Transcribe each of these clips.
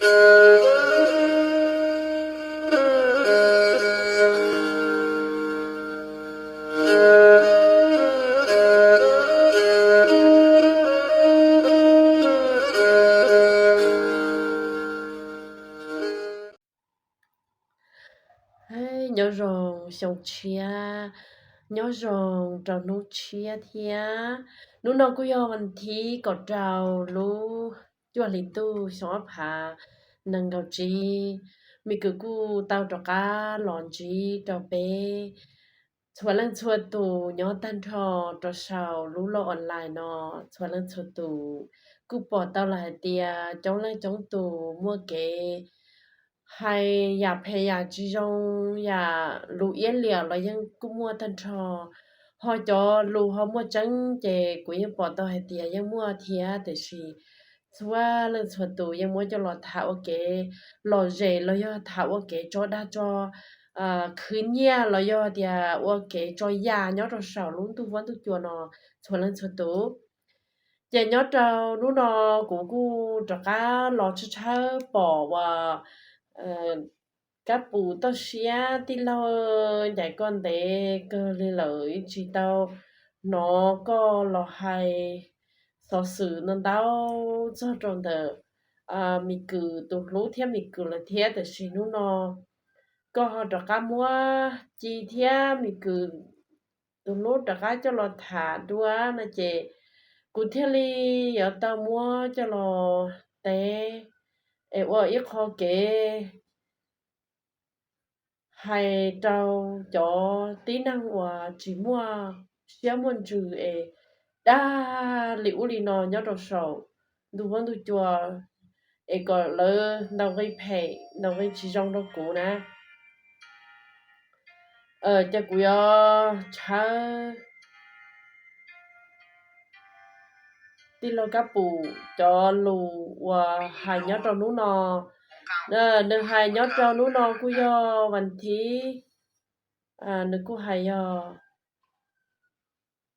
Nyob zoo xyoo tshiab, nyob zoo rau hnub tshiab thiab. Hnub no kuj yog vas thib kaum rau lub cuaj hli ntuj xyoo ob phav nees nkaum tsib. Me kwv kuj tau rov qab los ntsib rau peb txhua leej txhua tus nyob tag nrho rau saum lub loj online no. Txhua leej txhua tus kuj pom tau lawm hais tias coob leej coob tus muaj kev hais yam phem yam tsis zoo, yam lus iab liam los yeej kuj muaj tag nrho. Ho cov lus ho muaj tseeb ces kuv yeej pom tau hais tias yeej muaj thiab, tiam sis txhua leej txhua tus yeej muab coj los tham ua kev lom zem los yog tham ua kev tso dag tso khwv nyiaj los yog tias ua kev tso yam nyob rau saum lub ntuj huab ntuj cua no txhua leej txhua tus. Ces nyob rau hnub no kuv kuj rov qab los tshawb tshawb pom uas Kab Pum toj siab tij laug ncaim koj ntev kawg li lawm, tsis tau hnov koj los hais xov xwm ntau ntau txog rau ntawm me kwv tus hlub thiab me kwv lawm thiab. Tiam sis hnub no koj ho rov qab muab Ci thiab me kwv tus hlub rov qab coj los tham dua no ces kuv thiaj li yuav tau muab coj los teb es ua ib qho kev hais rau cov tib neeg uas tsis muaj siab muaj ntsws es dag li ub li no nyob rau saum ntuj huab ntuj cua es kom lawv ntaus nqi phem ntaus nqi tsis zoo rau kuv na. Ces kuv yuav tshawb tij laug Kab Pum cov lus uas hais nyob rau hnub no. Nws hais nyob rau hnub no kuj yog vas thib, nws kuj hais yog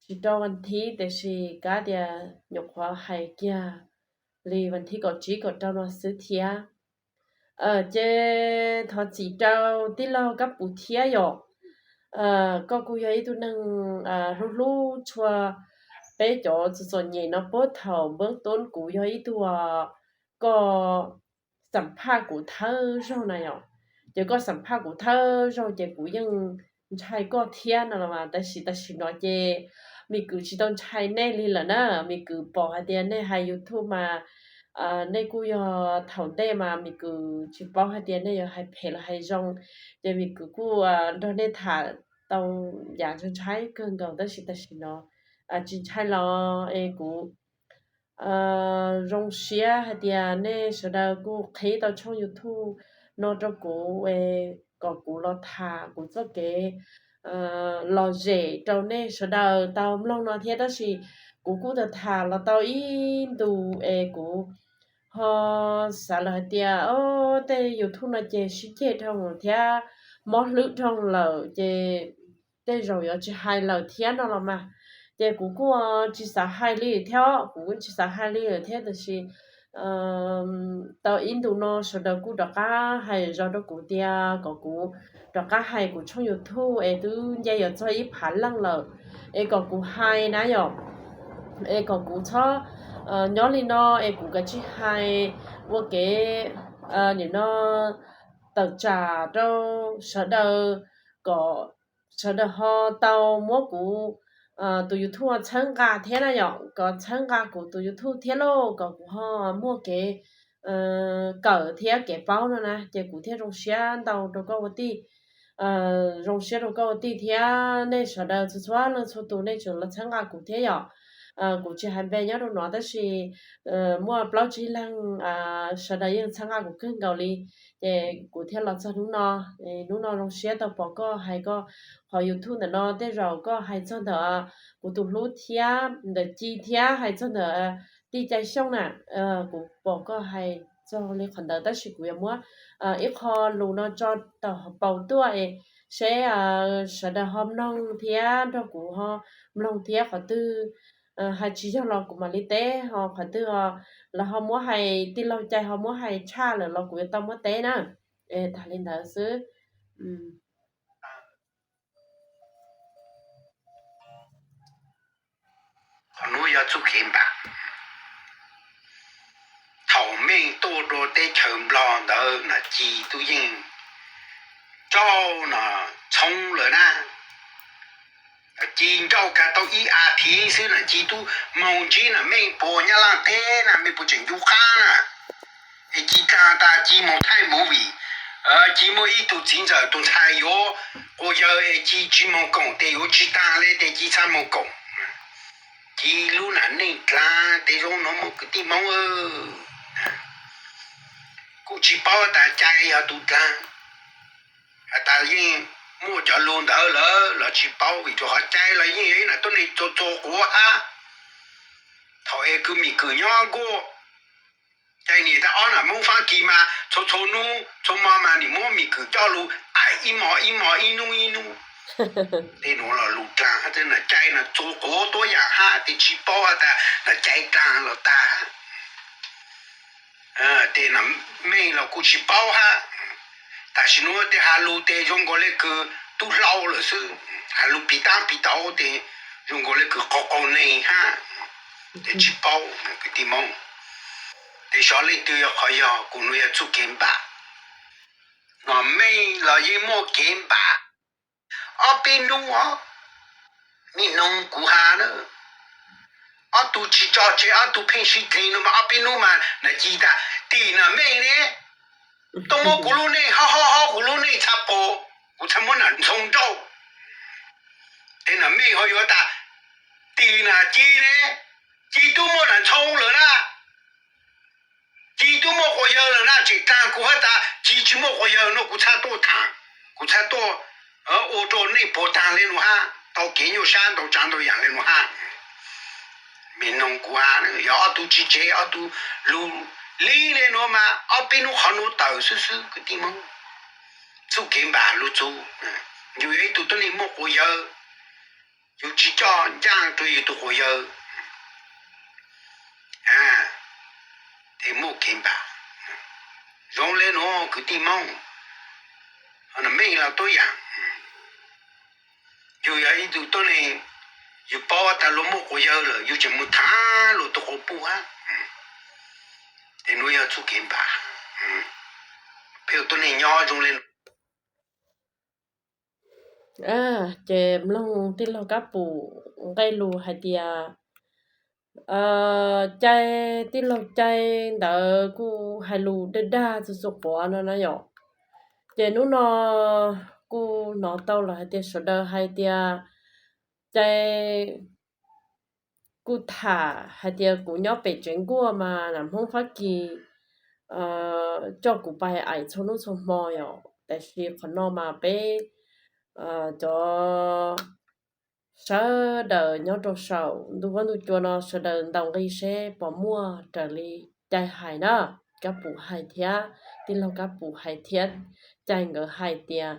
tsis rau vas thib tiam sis kav tias nyuam qhuav hais kiag li vas thib kaum tsib kaum rau no xwb thiab. Ces thov txim rau tij laug Kab Pum thiab yom. Koj kuj yog ib tug neeg hlub hlub tshua peb cov txom txom nyem no puag thaum npawb tub kuv yog ib tug koj xam phaj kuv thawj zaug na yom. Ces koj xam phaj kuv thawj zaug ces kuv yeej ntshai koj thiab no los mas, tab sis tam sim no ces me kwv tsis tau ntshai nej li lawm na. Me kwv pom hais tias nej hais YouTube mas nej kuj yog thaum ntej mas me kwv tsis paub hais tias nej yuav hais phem los hais zoo, ces me kwv kuj nrog nej tham tau yav ntshai ntshai kawg nkaus, tab sis tam sim no tsis ntshai los es kuv zoo siab hais tias nej sawv daws kuj qhib tau tshooj YouTube no rau kuv es kom kuv los tham kuv txoj kev lom zem rau nej sawv daws tau mloog no thiab. Tab sis kuv kuj tham tham los tau ib ntus es kuv ho xav lawm hais tias o, tej YouTube no ces sib ceg dhau thiab mob hlwb dhau lawm ces tej zaum yuav tsis hais lawm thiab no los mas. Ces kuv kuj tsis xav hais li thiab, kuv kuj tsis xav hais li lawm thiab, tab sis tau ib ntus no sawv daws kuj rov qab hais zog rau kuv tias kom kuv rov qab hais kuv tshooj YouTube es twb nce yuav txog ib phav leej lawm, es kom kuv hais na yom, es kom kuv txhob nyob li no es kuv kav tsij hais ua kev nim no tawm tsam rau sawv daws kom sawv daws ho tau muab kuv tus YouTube txhawb nqa thiab na yom, kom txhawb nqa kuv tus YouTube thiab lauj, kom kuv ho muaj kev kawm thiab kev paub no na, ces kuv thiaj zoo siab ntau rau koj ua tij. Zoo siab rau koj ua tij thiab nej sawv daws txhua txhua leej txhua tus nej tseem los txhawb nqa kuv thiab yom. Kuv tsis hais npe nyob rau no tab sis muaj plaub tsib leeg sawv daws yeej txhawb nqa kuv kawg nkaus li, ces kuv thiaj los txog hnub no. Hnub no zoo siab tau pom koj hais koj qhov YouTube ntawm no, tej zaum koj hais txog ntawm kuv tus hlub thiab ntawm Ci thiab hais txog ntawm tij Cai Xyooj na, kuv pom koj hais txog li qhov ntawd tab sis kuv yuav muab ib qho lus no tso tawm hauv paus tuaj es seb sawv daws ho mloog thiab nrog kuv ho mloog thiab qhov twg hais tsis yog los kuv mam li teb, ho qhov twg lawv ho muab hais, tij laug Cai ho muab hais tshaj lawm los kuv yuav tau muab teb na. Tag li ntawd xwb. Qhov nuav yog txuj kev npam. Thaum Meej tuaj rua teb chaws Nplog ntawd na, Ci tub yeej ncauj no txhoob lawm na. Ci ncauj kag tau ib as thiv xwb na, Ci tub moog ntsib na Meej puag Nyab Laj teb na, Meej puag tseem ncu qaab na. Es Ci taag tas Ci moog thaij movie, Ci muaj ib tug txiv ntxawm tus ntxhais yuav quas yawg es Ci tsis moog koom tes yuav tsis taag le tes Ci txhaj moog koom. Ci lub nam neej dlaag tes zoo nuav moog kwv tij Moob. Kuj tsis paub tas Cai yog tus dlaag, has tas yeej muaj cov lug ntawd lawm los tsis paub vim rua qhov Cai los yeej yog ib nam tuab neeg txua txua quav hab. Thaum es kws Mim Kwm nyob nkuaj, Cai niam tag ob nam Moob Fab Kis mas txhua txhua nub txhua mo mas nim muab Mim Kwm coj lug aim ib mos ib mos ib nub ib nub. Tes nuav los lug dlaag hab, Cai na txua quav tuab yaam hab tes tsis paub has tas nam Cai dlaag los tag. Tes nam Meej los kuj tsis paub hab. Tam sim nuav tes has lug tes zoo nkaus le kws tub hlau lawm xwb, has lug piv taab piv tau tes zoo nkaus le kws qaug qaug neeg hab. Tes tsis paub kwv tij Moob. Tes xyov leej twg yog qhov yog, kuv nuav yog txuj kev npam. Nam Meej los yeej muaj kev npam. Ob peb nub os, me noog kuv has na, ob tug tsis tso tseg ob tug pheej sib dleeg no mas ob peb nub mas nam Ci tas tim nam Meej ne, tuaj muab kuv lub neej hob hob hob kuv lub neej txha pum, kuv txha muab nam Ntxhoo nrauj. Tes nam Meej ho yuav tas tim nam Ci ne, Ci tub muaj nam Ntxhoo lawm na. Ci tub muaj quas yawg lawm na, tseem taag kuv hab tas Ci tsis muaj quas yawg no kuv txha tuaj thaam, kuv txha tuaj ua rua nej puas taag le nuav hab, tau kev nyuaj sab ntau tsav ntau yaam le nuav hab. Me noog kuv has, yog ob tug tsis tsev ob tug lug li le nuav mas ob peb nub qhov nuav tawm xwb xwb kwv tij Moob. Txuj kev npam lug txug, yug yog ib tug tuab neeg muaj quas yawg, yug tsis coj ncaaj rua yug tug quas yawg, tes muaj kev npam. Zoo le nuav kwv tij Moob, nam Meej los tuab yaam, yug yog ib tug tuab neeg, yug paub tas luag muaj quas yawg lawm yug tseem mus thaam luag tug quas puj hab. Tes nuav yog txuj kev npam, peb ua tuab neeg nyob zoo le. Ces mloog tij laug Kab Pum nqe lus hais tias, Cai, tij laug Cai ntawd kuj hais lus dag dag txug txug quav no na yom. Ces hnub no kuj hnov tau lawm hais tias sawv daws hais tias Cai kuj tham hais tias kuv nyob pem tsev nkuaj mas nam Hmoob Fab Kis coj kuv pais aim txhua hnub txhua hmo yom. Tab sis qhov no mas peb cov sawv daws nyob rau saum ntuj huab ntuj cua no sawv daws ntaus nqi seb puas muaj raws li Cai hais na. Kab Pum hais thiab, tij laug Kab Pum hais thiab, Cai nkawd hais tias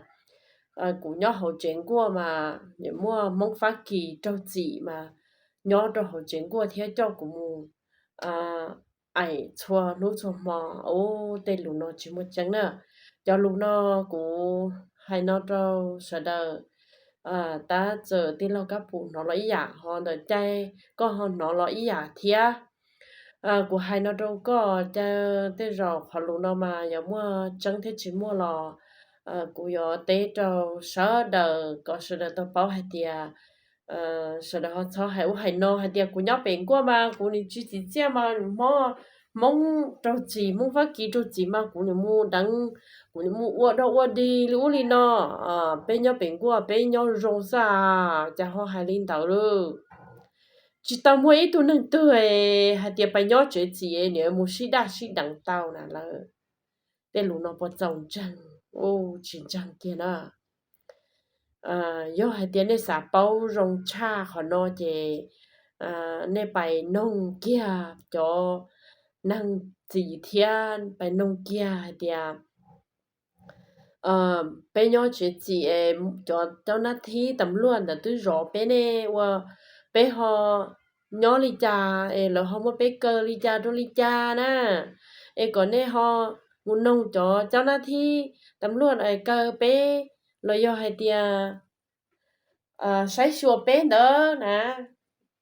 kuv nyob hauv tsev nkuaj mas muaj Hmoob Fab Kis raug txim mas nyob rau hauv tsev nkuaj thiab coj kuv mus aim txhua hnub txhua hmo. Ub, tej lus no tsis muaj tseeb na. Cov lus no kuv hais no rau sawv daws, tab txawm tij laug Kab Pum hnov los ib yam, ho ntawm Cai koj ho hnov los ib yam thiab. Kuv hais no rau koj, Cai, tej zaum qhov lus no mas yuav muaj tseeb thiab tsis muaj los kuv yuav teb rau sawv daws kom sawv daws tau paub hais tias sawv daws ho txhob hais ub hais no hais tias kuv nyob pem nkuaj mas kuv nim tsis txim txiaj mas Hmoob, Hmoob raug txim, Hmoob Fab Kis raug txim mas kuv nim mus deev, kuv nim mus ua dog ua dig li ub li no. Peb nyob pem nkuaj peb nyob zoo xwb, cas ho hais li ntawd lawm. Tsis tau muaj ib tug neeg twg hais tias pais nyob tsev txim nim mus sib daj sib deev tau na lawm. Tej lus no puas txaus ntseeg? Tsis ntseeg kiag na. Yog hais tias nej xav paub zoo tshaj qhov no ces nej pais noog kiag cov neeg txim thiab pais noog kiag hais tias peb nyob tsev txim, cov cov nab thib tam luaj ntawd twb zov peb ne, ua peb ho nyob li cas es lawv ho muab peb kaw li cas rau li cas na, es kom nej ho mus noog cov cab nab thib tas luaj kaw peb, los yog hais tias saib xyuas peb ntawd na.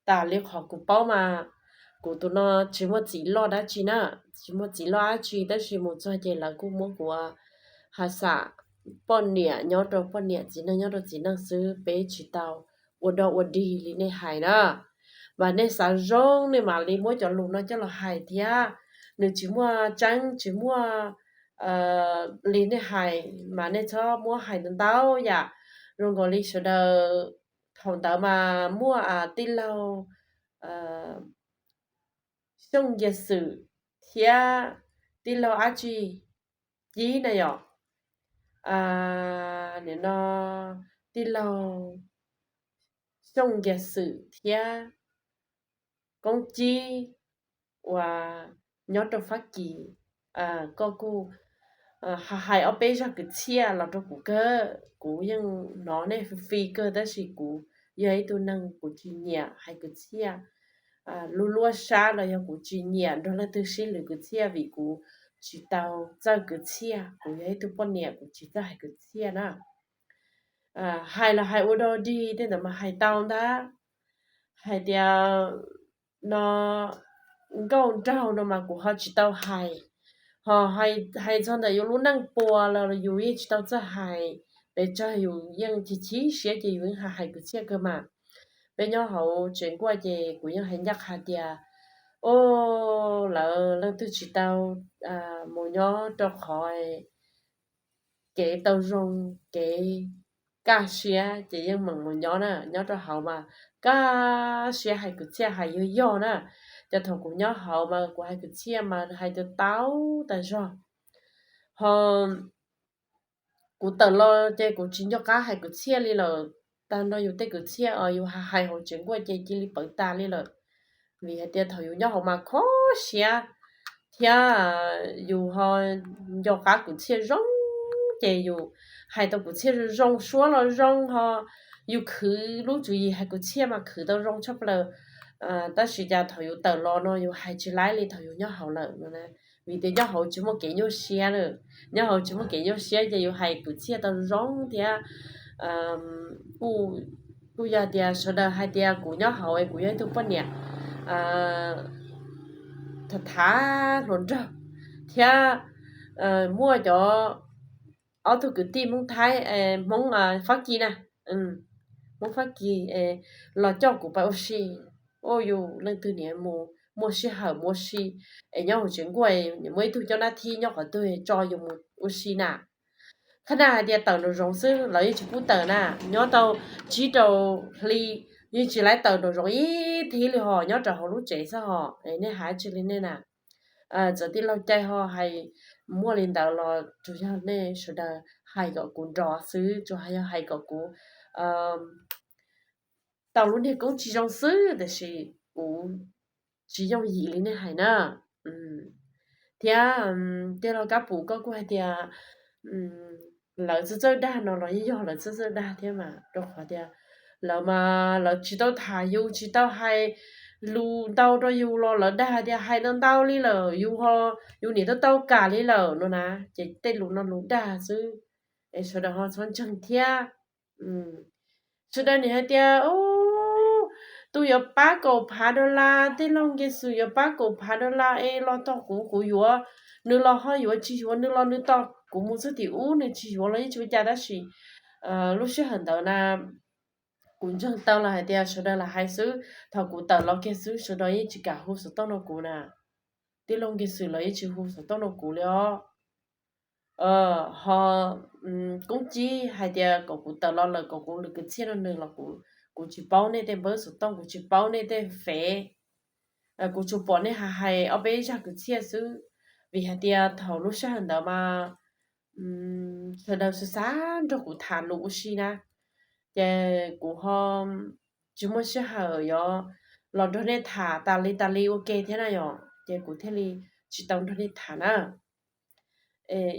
Tas li qhov kuv paub mas kuv tus no tsis muaj txiv loj dab tsi na, tsis muaj txiv loj dab tsi, tab sis mus txog ces lawv kuj muab kuv ua ha xam poj niam nyob rau poj niam, txiv neej nyob rau txiv neej xwb, peb tsis tau ua dog ua dig li nej hais na. Mas nej xav zoo nej mam li muab cov lus no coj los hais thiab, nws tsis muaj tseeb tsis muaj li nej hais, mas nej txhob muab hais ntau ntau yam. Zoo nkaus li sawv daws thaum ntawd mas muaj tij laug Xyooj Nkiag Xwm thiab tij laug dab tsi Cib na yom, nim no tij laug Xyooj Nkiag Xwm thiab Koob Cib uas nyob rau Fab Kis, koj kuj hais ob peb zaj kwv txhiaj los rau kuv kawg, kuv yeej hnov nej fi fi kawg, tab sis kuv yog ib tug neeg kuv tsis nyiam hais kwv txhiaj luaj luaj sab los yog kuv tsis nyiam nrog leej twg sib lwm kwv txhiaj vim kuv tsis tau txawj kwv txhiaj, kuv yog ib tug poj niam kuv tsis txawj hais kwv txhiaj na. Hais los hais ua dog dig tej ntawd mas hais tau ntag, hais tias no nkauj nraug no mas kuv ho tsis tau hais, ho hais txog ntawm yus lub neej puas los yus yeej tsis tau txawj hais, pes tsawg yus yeej chim chim siab ces yus yeej hais kwv txhiaj kawg mas. Peb nyob hauv tsev nkuaj ces kuv yeej hais ncaj qha tias, o, lawv leej twg tsis tau mus nyob rau qhov kev tau zoo, kev kaj siab ces yeej meem mus nyob na, nyob rau hauv mas kaj siab hais kwv txhiaj hais yog yog na. Ces thaum kuv nyob hauv mas kuv hais kwv txhiaj mas hais tau tau tas zog, ho kuv tawm los ces kuv tsis nco qab hais kwv txhiaj li lawm. Tag nrho yus tej kwv txhiaj uas yus hais hauv tsev nkuaj ces cia li pawv tas li lawm, vim hais tias thaum yus nyob hauv mas kho siab thiab yus ho nco qab kwv txhiaj zoo, ces yus hais tau kwv txhiaj zoo zoo, suab los zoo ho yus khwv lub tswv yim hais kwv txhiaj mas khwv tau zoo tshaj plaws. Tab sis cas thaum yus tawm los no yus hais tsis laib li thaum yus nyob hauv lawm no, vim tias nyob hauv tsis muaj kev nyuaj siab lawm, nyob hauv tsis muaj kev nyuaj siab ces yus hais kwv txhiaj tau zoo thiab kuj yog tias sawv daws hais tias kuv nyob hauv es kuv yog ib tug poj niam tham tham hluas nraug thiab muaj cov ob tug kwv tij Hmoob Thaib, Hmoob Fab Kis na, Hmoob Fab Kis los coj kuv pais ua si. Yus leej twg niaj mus muaj sij hawm mus ua si, es nyob hauv tsev nkuaj muaj ib tug coj nab thib nyob qhov twg tso yus mus ua si na. Qhia hais tias tawm nraum zoov xwb lawv yeej tsis pub tawm na, nyob tau tsib rau hli yeej tsis laib tawm nraum zoov ib thib li ho nyob rau hauv lub tsev xwb ho, nej hais tsis li nej na. Txawm tij laug Cai ho hais muaj li ntawd los tsuas yog nej sawv daws hais kom kuv nrov xwb, tsuas yog hais kom kuv tau lub niag koob tsis zoo xwb, tiam sis kuv tsis yooj yim li nej hais na. Thiab tij laug Kab Pum koj kuj hais tias lawv txawj txawj dag no los yeej yog lawv txawj txawj dag thiab mas, rau qhov tias lawv mas lawv tsis tau tham yus, tsis tau hais lus ntau rau yus los lawv dag tias hais ntau ntau li lawm yus ho, yus niam tau tau kam li lawm no na, ces tej lus no lus dag xwb, es sawv daws ho txhob ntseeg thiab. Sawv daws nim hais tias tus yuav pab kaum phav dollar, tij laug Nkiag Xwm yuav pab kaum phav dollar es los tom kuv, kuv yuav, nws los ho yuav tsis yuav, nws los nws tos kuv mus txog tim ub, nws tsis yuav los yeej tsis ua cas, tab sis lub sij hawm ntawd na kuv ntseeg tau los hais tias sawv daws lam hais xwb, thaum kuv tawm los kiag xwb sawv daws yeej tsis kam hu xov tooj rau kuv na. Tij laug Nkiag Xwm los yeej tsis hu xov tooj rau kuv li os. Ho Koob Cib hais tias kom kuv tawm los lawm kom kuv lwm kwv txhiaj rau nws los kuv tsis paub nej tej npawb xov tooj, kuv tsis paub nej tej fev, kuv tsuas pom nej hais hais ob peb zaj kwv txhiaj xwb. Vim hais tias thaum lub sij hawm ntawd mas sawv daws xav xav nrog kuv tham lus ua si na, ces kuv ho tsis muaj sij hawm yuav los nrog nej tham tas li tas li ua ke thiab na yom, ces kuv thiaj li tsis tau nrog nej tham na.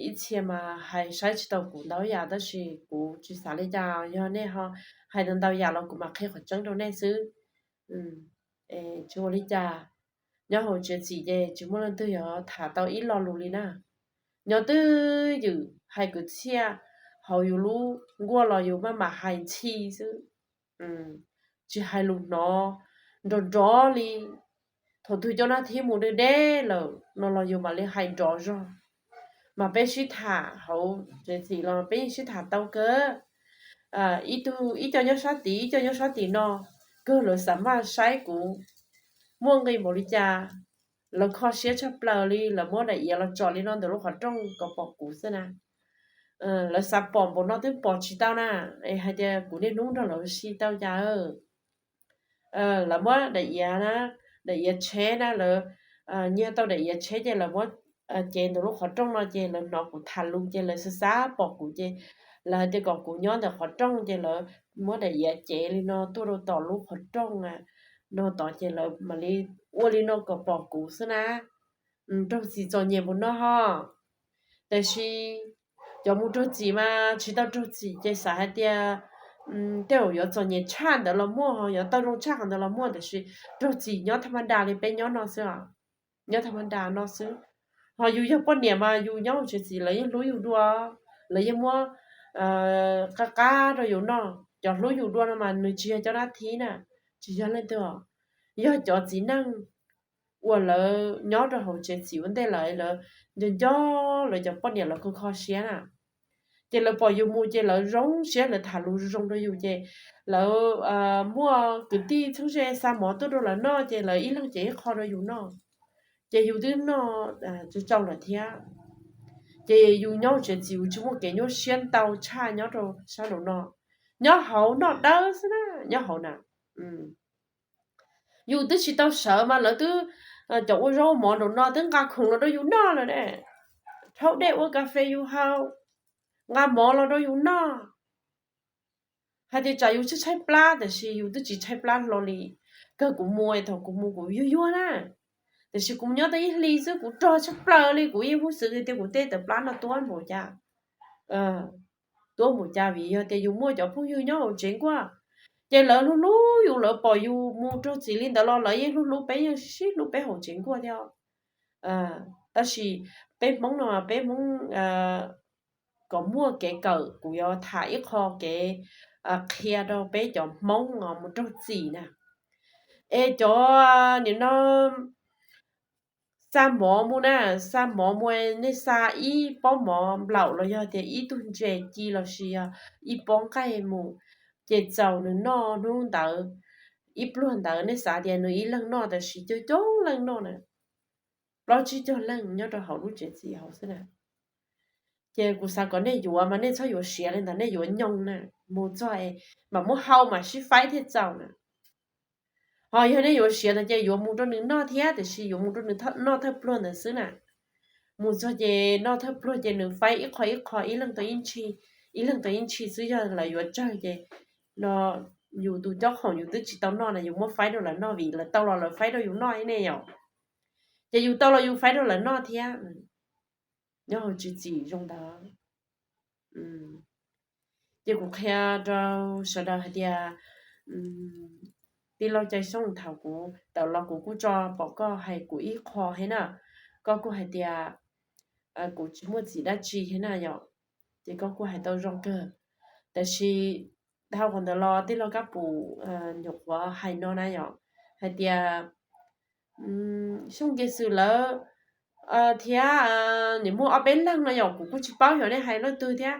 Ib txhia mas hais saib tsis tau kuv ntau yam, tab sis kuv tsis xav li cas, yog nej ho hais ntau ntau yam los kuv mam qhia qhov tseeb rau nej xwb. Tsis ua li cas, nyob hauv tsev txim ces tsis muaj leej twg yuav tham tau ib lo lus li na. Nyob twj ywm hais kwv txhiaj hauv yus lub nkuaj los yus maj mam hais ntxhi xwb, tsis hais lus hnov nrov nrov li. Thaum twg cov nab thib mus deb deb lawm no los yus mam li hais nrov zog. Mas peb sib tham hauv tsev txim los peb yeej sib tham tau kawg. Ib tug ib co nyob sab tid ib co nyob sab tim no, kawg lawv xav maj saib kuv muaj nqis npaum li cas. Lawv kho siab tshaj plaws li, lawv muab daim iav los tso li no ntawm lub qhov rooj kom pom kuv xwb na. Lawv xav pom npaum no twb pom tsis tau na, es hais tias kuv niaj hnub nrog lawv si tau cas. Lawv muab daim iav na, daim iav tsheb na, lawv nyiag tau daim iav tsheb ces lawv muab cev ntawm lub qhov rooj no ces lawv hnov kuv tham lus ces lawv xav xav pom kuv ces lawv hais tias kom kuv nyob ntawm qhov rooj ces lawv muab daim iav cev li no tuaj rau tom lub qhov rooj no tod ces lawv mam li ua li no kom pom kuv xwb na. Raug txim txom nyem npaum no ho. Tab sis cov mus raug txim mas tsis tau raug txim ces xav hais tias tej zaum yuav txom nyem tshaj ntawd los muaj, yuav tau zoo tshaj qhov ntawd los muaj, tab sis raug txim nyob thaj ma da li peb nyob no xwb os. Nyob thaj ma da no xwb. Ho yus yog poj niam mas yus nyob hauv tsev txim lawv yeej hlub yus dua, lawv yeej muab qab qab rau yus noj. Cov hlub yus dua no mas nws tsis yog cov nab thib na, tsis yog leej twg os, yog cov txiv neej uas lawv nyob rau hauv tsev txim ua ntej lawm, lawv nco nco lawv cov poj niam los kho kho siab na. Ces lawv pom yus mus ces lawv zoo siab, lawv tham lus zoo rau yus ces lawv muaj kwv tij txheeb ze xa mov tuaj rau lawv noj ces lawv ib leeg cev ib qho rau yus noj. Ces yus twb noj tsau lawm thiab. Ces yus nyob hauv tsev txim yus tsis muaj kev nyuaj siab ntau tshaj nyob rau sab nraum no. Nyob hauv noj dawb xwb na, nyob hauv na. Yus twb tsis tau sawv mas lawv twb, cov ua zaub mov nraum no twb nqa khoom los rau yus noj lawm ne. Rhaub dej ua kas fes yus haus, nqa mov los rau yus noj. Hais tias tsam yus tshaib tshaib plab, tab sis yus twb tsis tshaib plab hlo li. Kawg kuv mus, thaum kuv mus kuv yuag yuag na, tab sis kuv nyob tau ib hlis xwb kuv rog tshaj plaws li, kuv yeej muab xwv tias kuv tej tawm plab no tuab npaum cas, tuab npaum cas, vim yog tias yus muaj cov phooj ywg nyob hauv tsev nkuaj, ces lawv hlub hlub yus, lawv pom yus mus raug txim li ntawd los lawv yeej hlub hlub peb, yeej sib hlub peb hauv tsev nkuaj thiab. Tab sis peb Hmoob no peb Hmoob kom muaj kev kawm, kuv yuav tham ib qho kev qhia rau peb cov Hmoob mus raug txim na. Es cov nim no xa mov mus na, xa mov mus, nej xa ib pob mov nplaum los yog tias ib tug ntses ci los sis yog ib pob nqaij mus, ces txaus nws noj hnub ntawd ib pluag ntawd, nej xav tias nws ib leeg noj, tab sis coob coob leej noj na, plaub tsib caug leej nyob rau hauv lub tsev txim hauv xwb na. Ces kuv xav kom nej yuav mas nej txhob yuav siav li ntawd, nej yuav nyoog na, mus txog es mam muab hau mam sib faib thiaj txaus na. Ho yog nej yuav siav ntawd ces yuav mus rau nws noj thiab, tiam sis yuav mus rau nws noj thawj pluag ntawd xwb na. Mus txog ces noj thawj pluag ces nws faib ib qho ib qho, ib leeg tau ib ntshi, ib leeg tau ib ntshi xwb. Yog lawv yuav tsawg ces no yus tus cob khoom yus twb tsis tau noj na, yus muab faib rau lawv noj vim lawv tau los lawv faib rau yus noj ib ne yom. Ces yus tau los yus faib rau lawv noj thiab. Nyob hauv tsev txim zoo ntawd. Ces kuv qhia rau sawv daws hais tias, tij laug Cai Xyooj, thaum kuv tawm los kuv kuj tso pom koj hais kuv ib qho thiab na. Koj kuj hais tias kuv tsis muaj txim dab tsi thiab na yom. Ces koj kuj hais tau zoo kawg. Tab sis dhau qhov ntawd los tij laug Kab Pum nyuam qhuav hais no na yom, hais tias Xyooj Kiag Xwm lawv thiab nim muaj ob peb leeg no yom, kuv kuj tsis paub xyov nej hais leej twg thiab.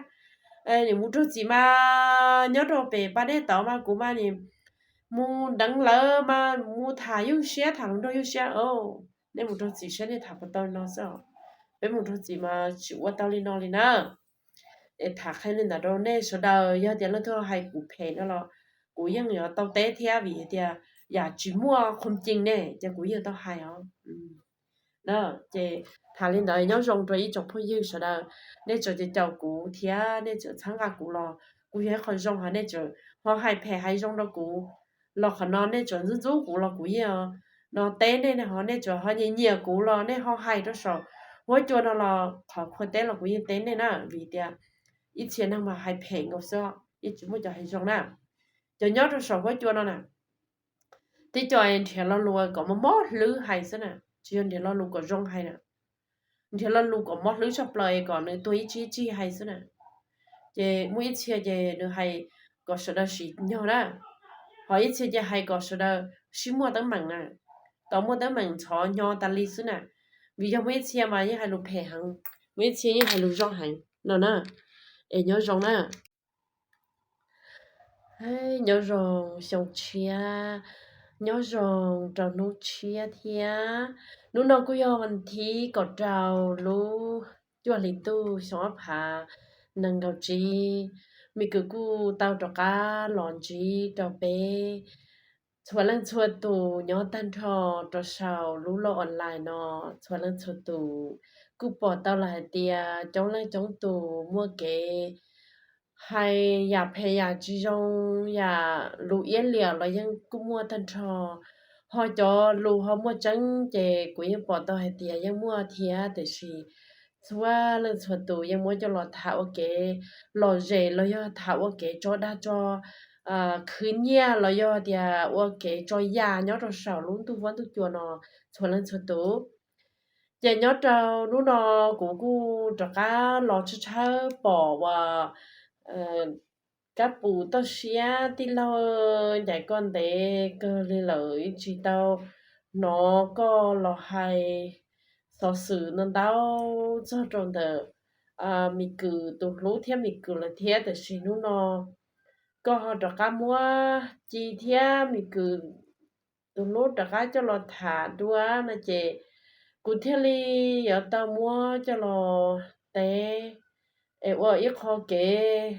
Nim mus raug txim mas nyob rau pem pas dej tod mas kuv mas nim mus deev lawv mas mus tham ywj siab, tham hluas nraug ywj siab. Nej mus raug txim saib nej tham puas tau no xwb. Peb mus raug txim mas tsis ua tau li no li na. Es tham qhia li ntawd rau nej sawv daws, yog tias leej twg hais kuv phem no los kuv yeej yuav tau teb thiab, vim hais tias yam tsis muaj khoom cees ne ces kuv yeej tau hais os. Ces tham li ntawd, nyob zoo rau ib tsoom phooj ywg sawv daws, nej tseem caum kuv thiab nej tseem txhawb nqa kuv los kuj yog ib qho zoo, ho nej tseem ho hais phem hais zoo rau kuv los qhov no nej tseem ntxub ntxub kuv los kuv yeej no teb nej, ho nej tseem ho nyiam nyiam kuv los nej ho hais rau saum huab cua no los qhov khuv teb los kuv yeej teb nej na, vim tias ib txhia neeg mas hais phem nkaus xwb, yeej tsis muaj cov hais zoo na. Cov nyob rau saum huab cua no na, Tib co nrhiav lo lus kom mob mob hlwb hais xwb na, tsis yog nrhiav lo lus kom zoo hais na. Nrhiav lo lus kom mob hlwb tshaj plaws es kom nws tuag ib tsig ib tsig hais xwb na. Ces muaj ib txhia ces nws hais kom sawv daws sim nyog na, ho ib txhia ces hais kom sawv daws sib muaj teeb meem na, kom muaj teeb meem ntxhov nyo tas li xwb na. Vim yog muaj ib txhia mas yeej hais lus phem heev, muaj ib txhia yeej hais lus zoo heev no na. Es nyob zoo na. Nyob zoo xyoo tshiab, nyob zoo rau hnub tshiab thiab. Hnub no kuj yog vas thib kaum rau lub cuaj hli ntuj xyoo ob phav nees nkaum tsib. Me kwv kuj tau rov qab los ntsib rau peb txhua leej txhua tus nyob tag nrho rau saum lub loj online no. Txhua leej txhua tus kuj pom tau los hais tias coob leej coob tus muaj kev hais yam phem yam tsis zoo, yam lus iab liam los yeej kuj muaj tag nrho. Ho cov lus ho muaj tseeb ces kuv yeej pom tau hais tias yeej muaj thiab, tiam sis txhua leej txhua tus yeej muab coj los tham ua kev lom zem los yog tham ua kev tso dag tso khwv nyiaj los yog tias ua kev tso yam nyob rau saum lub ntuj huab ntuj cua no txhua leej txhua tus. Ces nyob rau hnub no kuv kuj rov qab los tshawb tshawb pom uas Kab Pum toj siab tij laug ncaim koj ntev kawg li lawm, yeej tsis tau hnov koj los hais xov xwm ntau ntau txog rau ntawm me kwv tus hlub thiab me kwv lawm thiab, tiam sis hnub no koj ho rov qab muab Ci thiab me kwv tus hlub rov qab coj los tham dua no ces kuv thiaj li yuav tau muab coj los teb es ua ib qho kev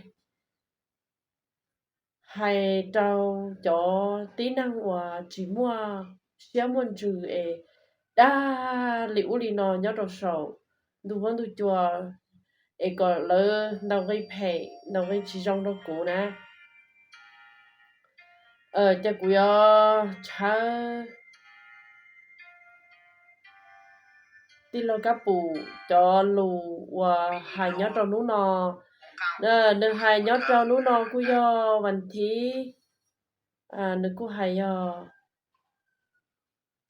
hais rau cov tib neeg uas tsis muaj siab muaj ntsws es dag li ub li no nyob rau saum ntuj huab ntuj cua es kom lawv ntaus nqi phem ntaus nqi tsis zoo rau kuv na. Ces kuv yuav tshawb tij laug Kab Pum cov lus uas hais nyob rau hnub no. Nws hais nyob rau hnub no kuj yog vas thib, nws kuj hais yog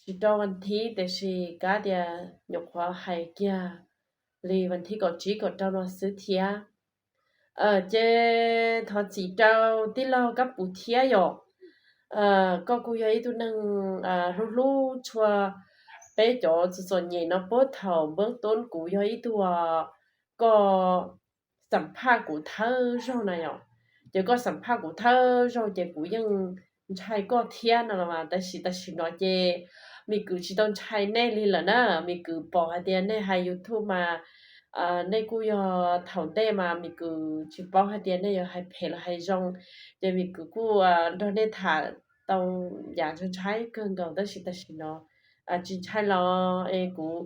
tsis rau vas thib tiam sis kav tias nyuam qhuav hais kiag li vas thib kaum tsib kaum rau no xwb thiab. Ces thov txim rau tij laug Kab Pum thiab yom. Koj kuj yog ib tug neeg hlub hlub tshua peb cov txom txom nyem no, puag thaum npawb tub kuv yog ib tug koj xam phaj kuv thawj zaug na yom. Ces koj xam phaj kuv thawj zaug ces kuv yeej ntshai koj thiab no los mas, tab sis tam sim no ces me kwv tsis tau ntshai nej li lawm na. Me kwv pom hais tias nej hais YouTube mas nej kuj yog thaum ntej mas me kwv tsis paub hais tias nej yuav hais phem los hais zoo, ces me kwv kuj nrog nej tham tau yam ntshai kawg nkaus, tab sis tam sim no tsis ntshai los es kuv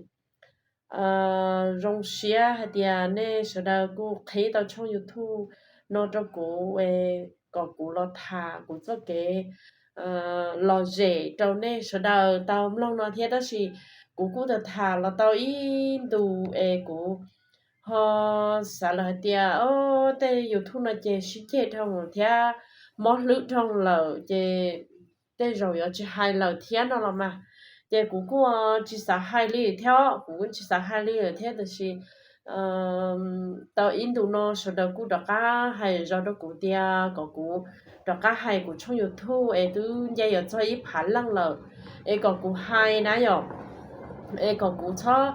zoo siab hais tias nej sawv daws kuj qhib tau tshooj YouTube no rau kuv es kom kuv los tham kuv txoj kev lom zem rau nej sawv daws tau mloog no thiab. Tab sis kuv kuj tham tham los tau ib ntus es kuv ho xav lawm hais tias o, tej YouTube no ces sib ceg dhau thiab mob hlwb dhau lawm ces tej zaum yuav tsis hais lawm thiab no los mas. Ces kuv kuj tsis xav hais li thiab, kuv kuj tsis xav hais li lawm thiab, tab sis tau ib ntus no sawv daws kuj rov qab hais zov rau kuv tias kom kuv rov qab hais kuv tshooj YouTube es twb nce yuav txog ib phav leej lawm, es kom kuv hais na yom, es kom kuv txhob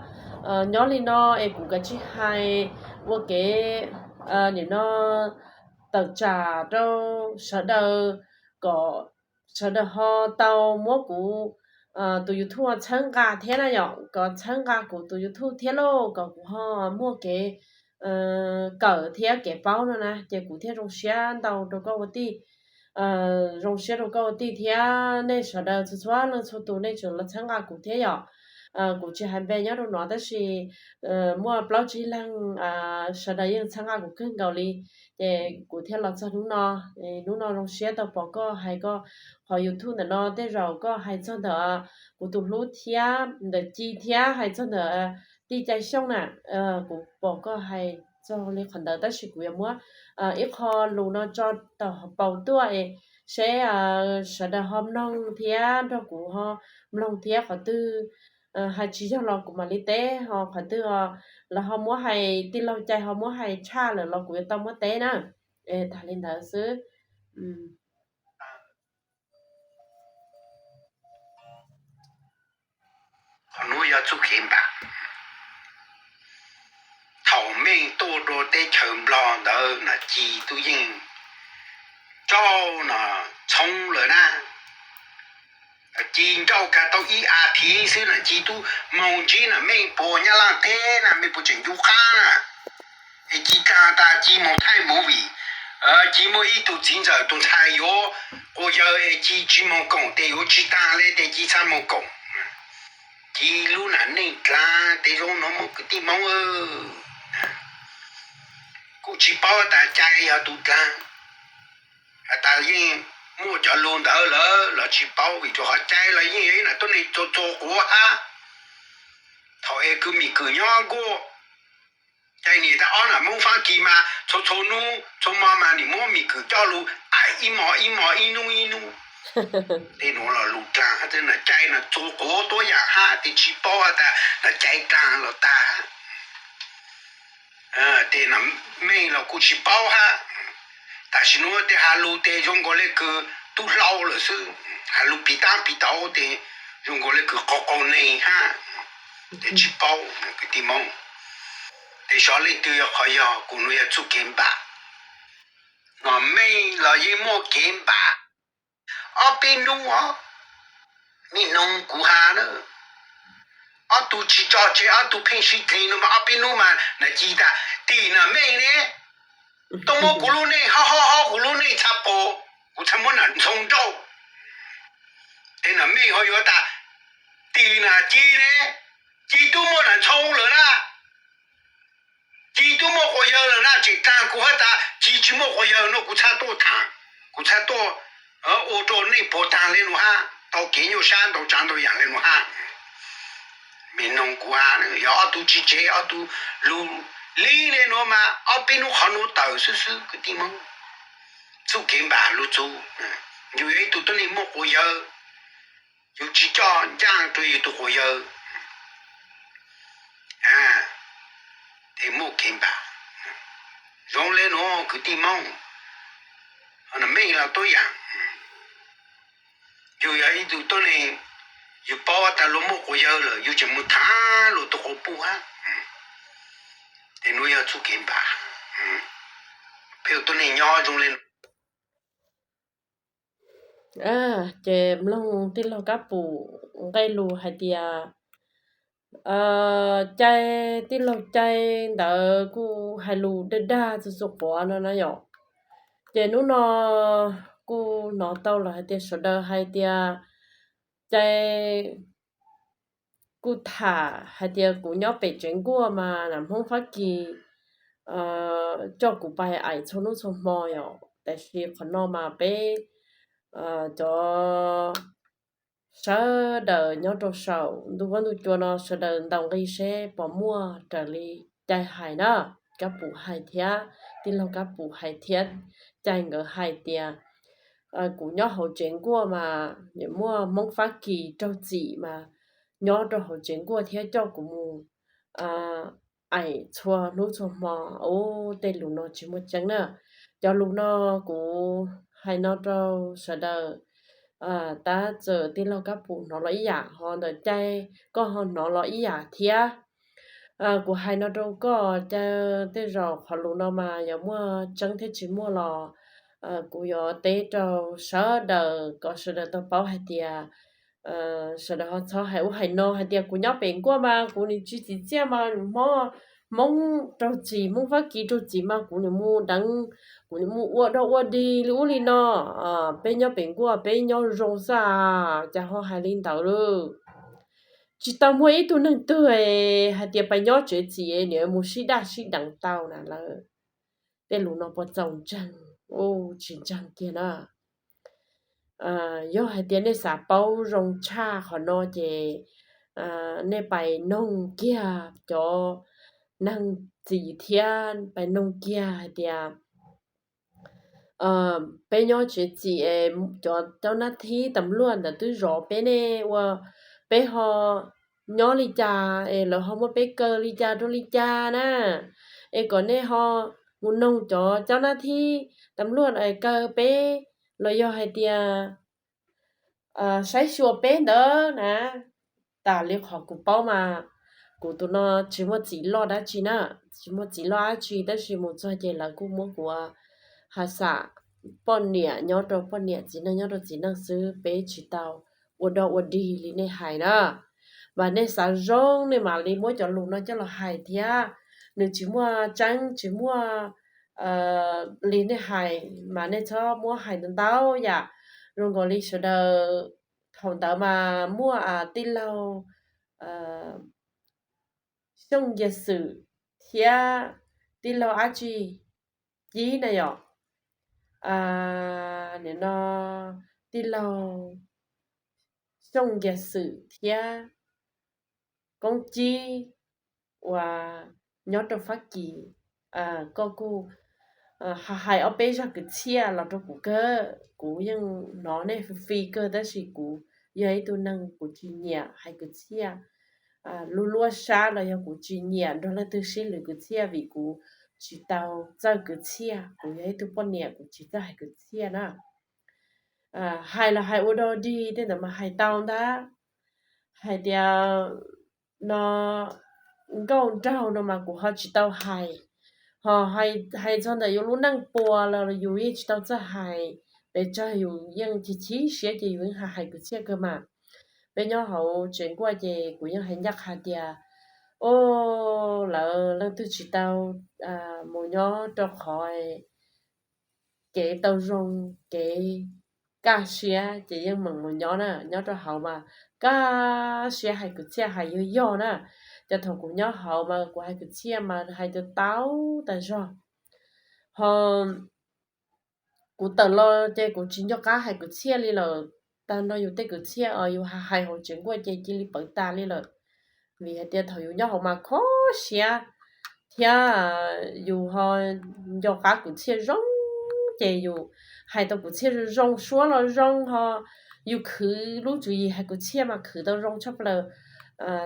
nyob li no es kuv kav tsij hais ua kev nim no tawm tsam rau sawv daws kom sawv daws ho tau muab kuv tus YouTube txhawb nqa thiab na yom, kom txhawb nqa kuv tus YouTube thiab lauj, kom kuv ho muaj kev kawm thiab kev paub no na. Ces kuv thiaj zoo siab ntau rau koj ua tij, zoo siab rau koj ua tij thiab nej sawv daws txhua txhua leej txhua tus nej tseem los txhawb nqa kuv thiab yom. Kuv tsis hais npe nyob rau no tab sis muaj plaub tsib leeg sawv daws yeej txhawb nqa kuv kawg nkaus li, ces kuv thiaj los txog hnub no. Hnub no zoo siab tau pom koj hais koj qhov YouTube ntawm no, tej zaum koj hais txog ntawm kuv tus hlub thiab ntawm Ci thiab hais txog ntawm tij Cai Xyooj na, kuv pom koj hais txog li qhov ntawd tab sis kuv yuav muab ib qho lus no tso tau hauv paus tuaj es seb sawv daws ho mloog thiab nrog kuv ho mloog thiab, qhov twg hais tsis yog los kuv mam li teb, ho qhov twg lawv ho muab hais, tij laug Cai ho muab hais tshaj lawm los kuv yuav tau muab teb na. Tag li ntawd xwb. Qhov nuav yog txuj kev npam. Thaum Meej tuaj rua teb chaws Nplog ntawd na, Ci tub yeej ncauj na, txhoob lawm na. Ci ncauj kag tau ib as thiv xwb na, Ci tub moog ntsib na Meej puag Nyab Laaj teb na, Meej puag tseem ncu qaab na. Es Ci taag tas Ci moog thaij movie, Ci muaj ib tug txiv ntxawm tus ntxhais yuav quas yawg es Ci tsis moog koom tes yuav tsis taag le tes Ci txhaj moog koom. Ci lub nam neej dlaag tes zoo nuav moog kwv tij Moob. Kuj tsis paub tas Cai yog tus dlaag, has tas yeej muaj cov lug ntawd lawm los tsis paub vim rua qhov Cai los yeej yog ib nam tuab neeg txua txua quav hab. Thaum es kws Mim Kwm nyob nkuaj, Cai niam tab ob nam Moob Fab Kis mas txhua txhua nub txhua mo mas nim muab Mim Kwm coj lug aim ib mo ib mo ib nub ib nub. Tej nuav los lug dlaag hab, Cai na txua quav tuab yaam hab, tes tsis paub has tas nam Cai dlaag los tag. Tes nam Meej los kuj tsis paub hab. Tam sim nuav tes has lug tes zoo nkaus le kws tub hlau lawm xwb, has lug piv taab piv tau tes zoo nkaus le kws qaug qaug neeg hab. Tes tsis paub kwv tij Moob, tes xyov leej twg yog qhov yog, kuv nuav yog txuj kev npam. Nam Meej los yeej muaj kev npam. Ob peb nub os, mej noog kuv has na, ob tug tsis tso tseg ob tug pheej sib dlig no mas ob peb nub mas nam Ci tas tim nam Meej ne, tuaj muab kuv lub neej, ho ho ho kuv lub neej txha pum, kuv txha muab nam Ntxhoo nrauj. Tes nam Meej ho yuav tas tim nam Ci ne, Ci tub muaj nam Ntxhoo lawm na. Ci tub muaj quas yawg lawm na, tseem taag kuv hab tas Ci tsis muaj quas yawg no kuv txha tuaj thaam, kuv txha tuaj ua rua nej puag taag le nuav hab, tau kev nyuaj sab ntau tsaav ntau yaam le nuav hab. Mej noog kuv has, yog ob tug tsis tseg ob tug lug li le nuav mas ob peb nub qhov nuav tawm xwb xwb kwv tij Moob. Txuj kev npam lug txug, yug yog ib tug tuab neeg muaj quas yawg, yug tsis coj ncaaj rua yug tug quas yawg, tes muaj kev npam. Zoo le nuav kwv tij Moob, nam Meej los tuab yaam, yug yog ib tug tuab neeg, yug paub tas luag muaj quas yawg lawm yug tseem mus thaam luag tug quas puj hab. Tes nuav yog txuj kev npam. Peb ua tuab neeg nyob zoo le nuav. Ces mloog tij laug Kab Pum nqe lus hais tias, Cai, tij laug Cai ntawd kuj hais lus dag dag txug txug quav no na yom. Ces hnub no kuj hnov tau lawm hais tias sawv daws hais tias Cai kuj tham hais tias kuv nyob pem tsev nkuaj mas nam Hmoob Fab Kis coj kuv pais aim txhua hnub txhua hmo yom. Tab sis qhov no mas peb cov sawv daws nyob rau saum ntuj huab ntuj cua no sawv daws ntaus nqi seb puas muaj raws li Cai hais na. Kab Pum hais thiab, tij laug Kab Pum hais thiab, Cai nkawd hais tias kuv nyob hauv tsev nkuaj mas muaj Hmoob Fab Kis raug txim mas nyob rau hauv tsev nkuaj thiab coj kuv mus aim txhua hnub txhua hmo. Ub, tej lus no tsis muaj tseeb na. Cov lus no kuv hais no rau sawv daws, tab txawm tij laug Kab Pum hnov los ib yam, ho ntawm Cai koj ho hnov los ib yam thiab. Kuv hais no rau koj, Cai, tej zaum qhov lus no mas yuav muaj tseeb thiab tsis muaj los kuv yuav teb rau sawv daws kom sawv daws tau paub hais tias sawv daws ho txhob hais ub hais no hais tias kuv nyob pem nkuaj mas kuv nim tsis txim txiaj mas Hmoob, Hmoob raug txim, Hmoob Fab Kis raug txim mas kuv nim mus deev, kuv nim mus ua dog ua dig li ub li no. Peb nyob pem nkuaj peb nyob zoo xwb, cas ho hais li ntawd lawm. Tsis tau muaj ib tug neeg twg hais tias pais nyob tsev txim nim mus sib daj sib deev tau na lawm. Tej lus no puas txaus ntseeg? Tsis ntseeg kiag na. Yog hais tias nej xav paub zoo tshaj qhov no ces nej pais noog kiag cov neeg txim thiab pais noog kiag hais tias peb nyob tsev txim es cov caub nab thib tas luaj ntawd twb zov peb ne, ua peb ho nyob li cas es lawv ho muab peb kaw li cas rau li cas na, es kom nej ho mus noog cov caub nab thib tas luaj kaw peb los yog hais tias saib xyuas peb ntawd na. Tas li qhov kuv paub mas kuv tus no tsis muaj txiv loj dab tsi na, tsis muaj txiv loj dab tsi tab sis mus txog ces lawv kuj muab kuv ha xam poj niam nyob rau poj niam, txiv neej nyob rau txiv neej xwb, peb tsis tau ua dog ua dig li nej hais na. Mas nej xav zoo nej mam li muab cov lus no coj los hais thiab. Nws tsis muaj tseeb tsis muaj li nej hais mas nej txhob muab hais ntau ntau yam. Zoo nkaus li sawv daws thaum ntawd mas muaj tij laug Xyooj Nkiag Xwm thiab tij laug dab tsi Cib na yom, nim no tij laug Xyooj Nkiag Xwm thiab Koob Cib uas nyob rau Fab Kis, koj kuj hais ob peb zaj kwv txhiaj los rau kuv kawg. Kuv yeej hnov nej fi fi kawg tab sis kuv yog ib tug neeg kuv tsis nyiam hais kwv txhiaj luab luab sab los yog kuv tsis nyiam nrog leej twg sib lwm kwv txhiaj vim kuv tsis tau txawj kwv txhiaj. Kuv yog ib tug poj niam kuv tsis txawj hais kwv txhiaj na. Hais los hais ua dog dig tej ntawd mas hais tau ntag, hais tias no nkauj nraug no mas kuv ho tsis tau hais, ho hais txog ntawm yus lub neej puas los yus yeej tsis tau txawj hais. Pes tsawg yus yeej chim chim siab ces yus yeej hais kwv txhiaj kawg mas. Peb nyob hauv tsev nkuaj ces kuv yeej hais ncaj qha tias, o, lawv leej twg tsis tau mus nyob rau qhov kev tau zoo, kev kaj siab ces yeej meem mus nyob na. Nyob rau hauv mas kaj siab hais kwv txhiaj hais yog yog na. Ces thaum kuv nyob hauv mas kuv hais kwv txhiaj mas hais tau tau tas zog. Ho kuv tawm los ces kuv tsis nco qab hais kwv txhiaj li lawm. Tag nrho yus tej kwv txhiaj os yus hais hais hauv tsev nkuaj ces cia li pawv tas li lawm. Vim hais tias thaum yus nyob hauv mas kho siab thiab yus ho nco qab kwv txhiaj zoo ces yus hais tau kwv txhiaj zoo zoo, suab los zoo ho yus khwv lub tswv yim hais kwv txhiaj mas khwv tau zoo tshaj plaws.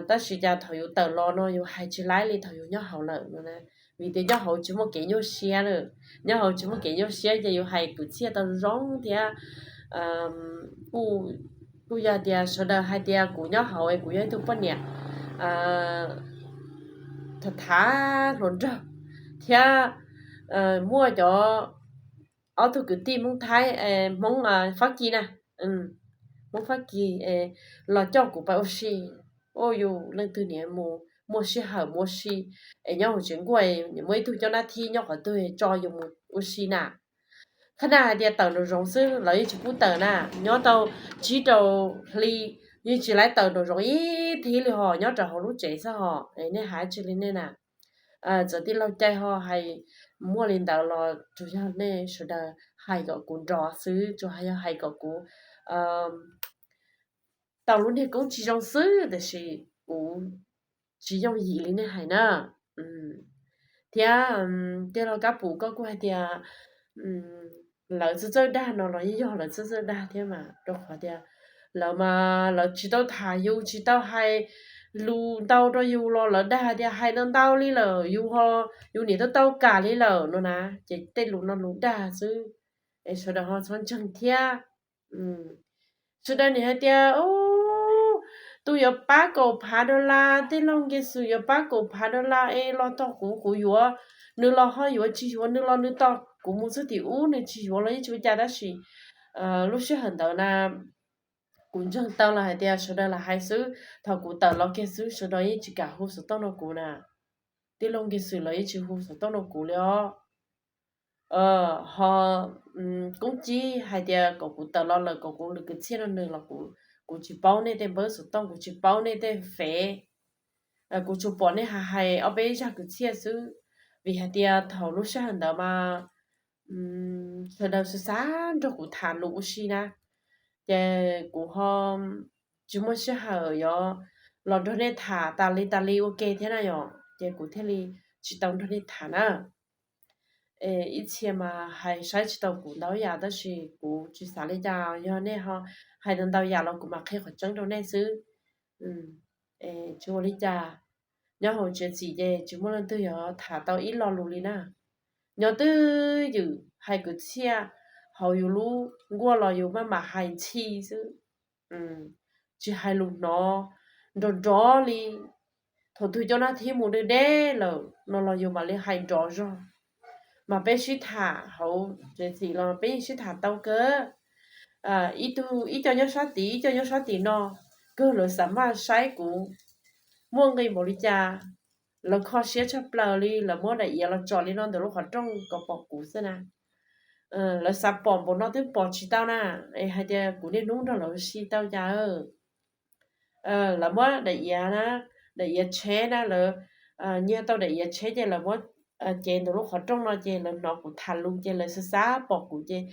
Tab sis cas thaum yus tawm los no yus hais tsis laib li thaum yus nyob hauv lawm no. Vim tias nyob hauv tsis muaj kev nyuaj siab lawm, nyob hauv tsis muaj kev nyuaj siab ces yus hais kwv txhiaj tau zoo thiab kuj yog tias sawv daws hais tias kuv nyob hauv es kuv yog ib tug poj niam thav thav hluas nraug thiab muaj cov ob tug kwv tij Hmoob Thaib, Hmoob Fab Kis na, Hmoob Fab Kis los coj kuv pais ua si. Yus leej twg niaj mus muaj sij hawm mus ua si es nyob hauv tsev nkuaj muaj ib tug coj nab thib nyob qhov twg tso yus mus ua si na. Qhab naj hais tias tawm nraum zoov xwb lawv yeej tsis pub tawm na, nyob tau tsib rau hli yeej tsis laib tawm nraum zoov ib thib li ho nyob rau hauv lub tsev xwb ho. Nej hais tsis li nej na. Txawm tij laug Cai ho hais muaj li ntawd los tsuas yog nej sawv daws hais kom kuv nrov xwb, tsuas yog hais kom kuv tau lub niag koob tsis zoo xwb tiam sis kuv tsis yooj yim li nej hais na. Thiab tij laug Kab Pum koj kuj hais tias lawv txawj txawj dag no los yeej yog lawv txawj txawj dag thiab mas rau qhov tias lawv mas lawv tsis tau tham yus tsis tau hais lus ntau rau yus los lawv dag tias hais ntau ntau li lawm yus ho yus niam tau tau kam li lawm no na. Ces tej lus no lus dag xwb es sawv daws ho txhob ntseeg thiab. Sawv daws nim hais tias tus yuav pab kaum phav dollar, tij laug Nkiag Xwm yuav pab kaum phav dollar es los tom kuv, kuv yuav, nws los ho yuav tsis yuav, nws los nws tom kuv mus txog tim ub nws tsis yuav los yeej tsis ua cas tab sis lub sij hawm ntawd na kuv ntseeg tau los hais tias sawv daws lam hais xwb, thaum kuv tawm los kiag xwb sawv daws yeej tsis kam hu xov tooj rau kuv na. Tij laug Nkiag Xwm los yeej tsis hu xov tooj rau kuv li os. Ho Koob Cib hais tias kom kuv tawm los lawm kom kuv lwm kwv txhiaj rau nws los kuv tsis paub nej tej npawb xov tooj, kuv tsis paub nej tej fev, kuv tsuas pom nej hais hais ob peb zaj kwv txhiaj xwb. Vim hais tias thaum lub sij hawm ntawd mas sawv daws xav xav nrog kuv tham lus ua si na, ces kuv ho tsis muaj sij hawm yuav los nrog nej tham tas li tas li ua ke thiab na yom, ces kuv thiaj li tsis tau nrog nej tham na. Ib txhia mas hais saib tsis tau kuv ntau yam tab sis kuv tsis xav li cas, yog nej ho hais ntau ntau yam los kuv mam qhia qhov tseeb rau nej xwb. Tsis ua li cas, nyob hauv tsev txim ces tsis muaj leej twg yuav tham tau ib lo lus li na. Nyob twj ywm hais kwv txhiaj hauv yus lub nkuaj los yus maj mam hais ntxhi xwb, tsis hais lus hnov nrov nrov li. Thaum twg cov nab thib mus deb deb lawm no los yus mam li hais nrov zog. Mas peb sib tham hauv tsev txim los peb yeej sib tham tau kawg. Ib tug ib co nyob sab tid ib co nyob sab tim no, kawg lawv xav maj saib kuv muaj nqi npaum li cas. Lawv kho siab tshaj plaws li, lawv muab daim iav los tso li no ntawm lub qhov rooj kom pom kuv xwb na. Lawv xav pom npaum no twb pom tsis tau na, es hais tias kuv niaj hnub nrog lawv si tau cas. Lawv muab daim iav na, daim iav tsheb na, lawv nyiag tau daim iav tsheb ces lawv muab cev ntawm lub qhov rooj no ces lawv hnov kuv tham lus ces lawv xav xav pom kuv ces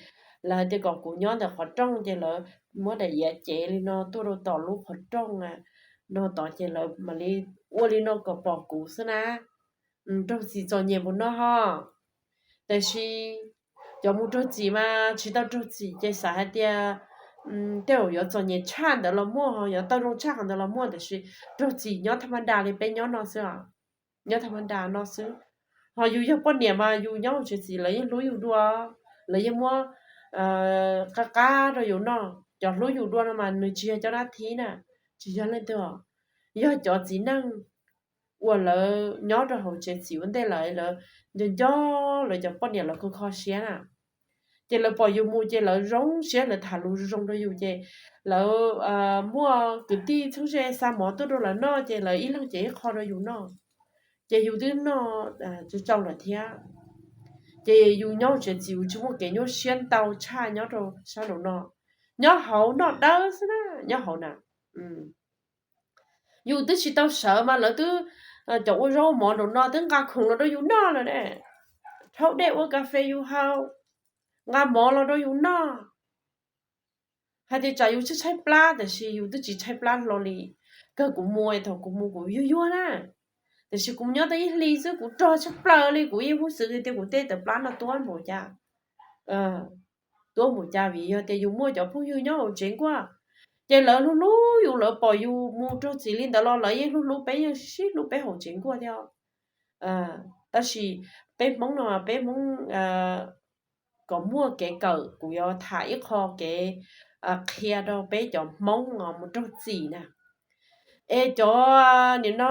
lawv hais tias kom kuv nyob ntawm qhov rooj ces lawv muab daim iav cev li no tuaj rau tom lub qhov rooj no tod ces lawv mam li ua li no kom pom kuv xwb na. Raug txim txom nyem npaum no ho. Tiam sis cov mus raug txim mas tsis tau raug txim ces xav hais tias tej zaum yuav txom nyem tshaj ntawd los muaj, ho yuav tau zoo tshaj qhov ntawd los muaj, tiam sis raug txim nyob thaj ma da li peb nyob no xwb os. Nyob thaj ma da no xwb. Ho yus yog poj niam mas yus nyob hauv tsev txim lawv yeej hlub yus dua, lawv yeej muab qab qab rau yus noj. Cov hlub yus dua no mas nws tsis yog cov nab thib na, tsis yog leej twg os, yog cov txiv neej uas lawv nyob rau hauv tsev txim ua ntej lawm, lawv nco nco lawv cov poj niam los kho kho siab na. Ces lawv pom yus mus ces lawv zoo siab, lawv tham lus zoo rau yus ces lawv muaj kwv tij txheeb ze xa mov tuaj rau lawv noj ces lawv ib leeg cev ib qho rau yus noj. Ces yus twb noj tsau tsau lawm thiab. Ces yus nyob hauv tsev txim yus tsis muaj kev nyuaj siab ntau tshaj nyob rau sab nraum no. Nyob hauv noj dawb xwb na, nyob hauv na. Yus twb tsis tau sawv mas lawv twb, cov ua zaub mov nraum no twb nqa khoom los rau yus noj lawm ne. Rhaub dej ua kas fes yus haus, nqa mov los rau yus noj. Hais tias tsam yus tshaib tshaib plab tiam sis yus twb tsis tshaib plab hlo li. Kawg kuv mus, thaum kuv mus kuv yuag yuag na, tiam sis kuv nyob tau ib hlis xwb kuv rog tshaj plaws li, kuv yeej muab xwv tias kuv tej tawm plab no tuab npaum cas, tuab npaum cas vim yog tias yus muaj cov phooj ywg nyob hauv tsev nkuaj. Ces lawv hlub hlub yus, lawv pom yus mus raug txim li ntawd los lawv yeej hlub hlub peb, yeej sib hlub peb hauv tsev nkuaj thiab. Tab sis peb Hmoob no peb Hmoob kom muaj kev kawm, kuv yuav tham ib qho kev qhia rau peb cov Hmoob mus raug txim na. Es cov nim no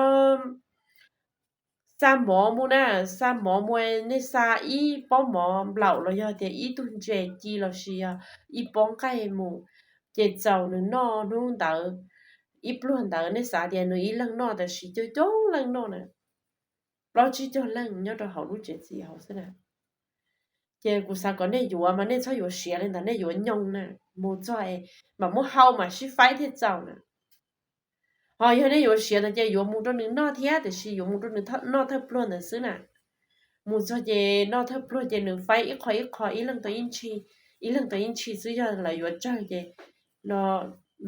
xa mov mus na, xa mov mus, nej xa ib pob mov nplaum los yog tias ib tug ntses ci los sis yog ib pob nqaij mus, ces txaus nws noj hnub ntawd ib pluag ntawd. Nej xav tias nws ib leeg noj tab sis coob coob leej noj na, plaub tsib caug leej nyob rau hauv lub tsev txim hauv xwb na. Ces kuv xav kom nej yuav mas nej txhob yuav siav li ntawd, nej yuav nyoog na, mus txog es mam muab hau mam sib faib thiaj txaus na. Ho yog nej yuav siav ntawd ces yuav mus rau nws noj thiab, tiam sis yuav mus rau nws noj thawj pluag ntawd xwb na. Mus txog ces noj thawj pluag ces nws faib ib qho ib qho, ib leeg tau ib ntshi, ib leeg tau ib ntshi xwb. Yog lawv yuav tsawg ces no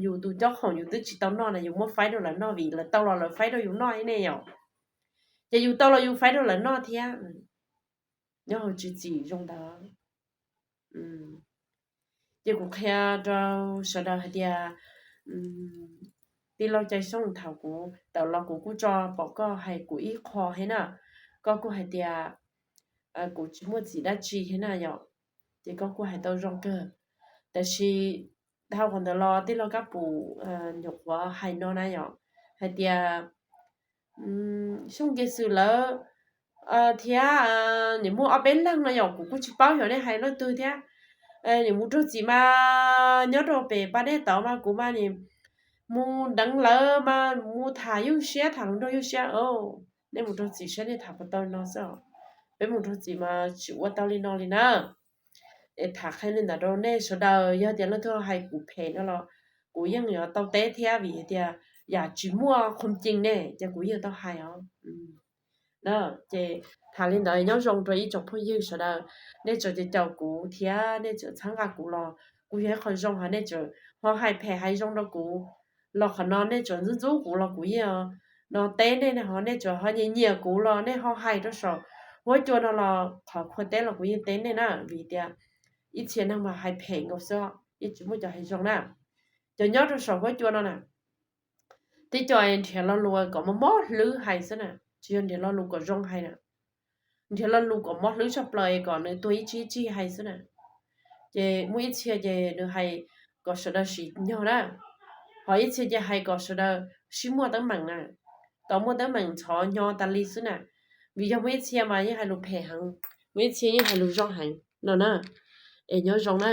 yus tus cob khoom yus twb tsis tau noj na, yus muab faib rau lawv noj vim lawv tau los lawv faib rau yus noj ib ne yom. Ces yus tau los yus faib rau lawv noj thiab. Nyob hauv tsev txim zoo ntawd. Ces kuv qhia rau sawv daws hais tias, tij laug Cai Xyooj, thaum kuv tawm los kuv kuj tso pom koj hais kuv ib qho thiab na. Koj kuj hais tias kuv tsis muaj txim dab tsi thiab na yom. Ces koj kuj hais tau zoo kawg. Tab sis dhau qhov ntawd los tij laug Kab Pum nyuam qhuav hais no na yom, hais tias Xyooj Kiag Xwm lawv thiab nim muaj ob peb leeg no yom, kuv kuj tsis paub xyov nej hais leej twg thiab. Nim mus raug txim mas nyob rau pem pas dej tod mas kuv mas nim mus deev lawv mas mus tham ywj siab, tham hluas nraug ywj siab. Nej mus raug txim saib nej tham puas tau no xwb os. Peb mus raug txim mas tsis ua tau li no li na. Es tham qhia li ntawd rau nej sawv daws, yog tias leej twg hais kuv phem no los kuv yeej yuav tau teb thiab, vim hais tias yam tsis muaj khoom cees ne ces kuv yeej tau hais os. Ces tham li ntawd, nyob zoo rau ib tsoom phooj ywg sawv daws, nej tseem caum kuv thiab nej tseem txhawb nqa kuv los kuj yog ib qho zoo, hos nej tseem ho hais phem hais zoo rau kuv los qhov no nej tseem ntxub ntxub kuv los kuv yeej no teb nej, ho nej tseem ho nyiam nyiam kuv los nej ho hais rau saum Huab cua no los qhov qhua teb los kuv yeej teb nej na, vim tias ib txhia neeg mas hais phem nkaus xwb, yeej tsis muaj cov hais zoo na. Cov nyob rau saum huab cua no na, tib co nrhiav lo lus kom mob mob hlwb hais xwb na, tsis yog nrhiav lo lus kom zoo hais na. Nrhiav lo lus kom mob hlwb tshaj plaws kom nws tuag ib tsig ib tsig hais xwb na. Ces muaj ib txhia ces nws hais kom sawv daws sim nyog na, ho ib txhia ces hais kom sawv daws sib muaj teeb meem na, kom muaj teeb meem ntxhov nyo tas li xwb na. Vim yog muaj ib txhia mas yeej hais lus phem heev, muaj ib txhia yeej hais lus zoo heev no na. Es nyob zoo na.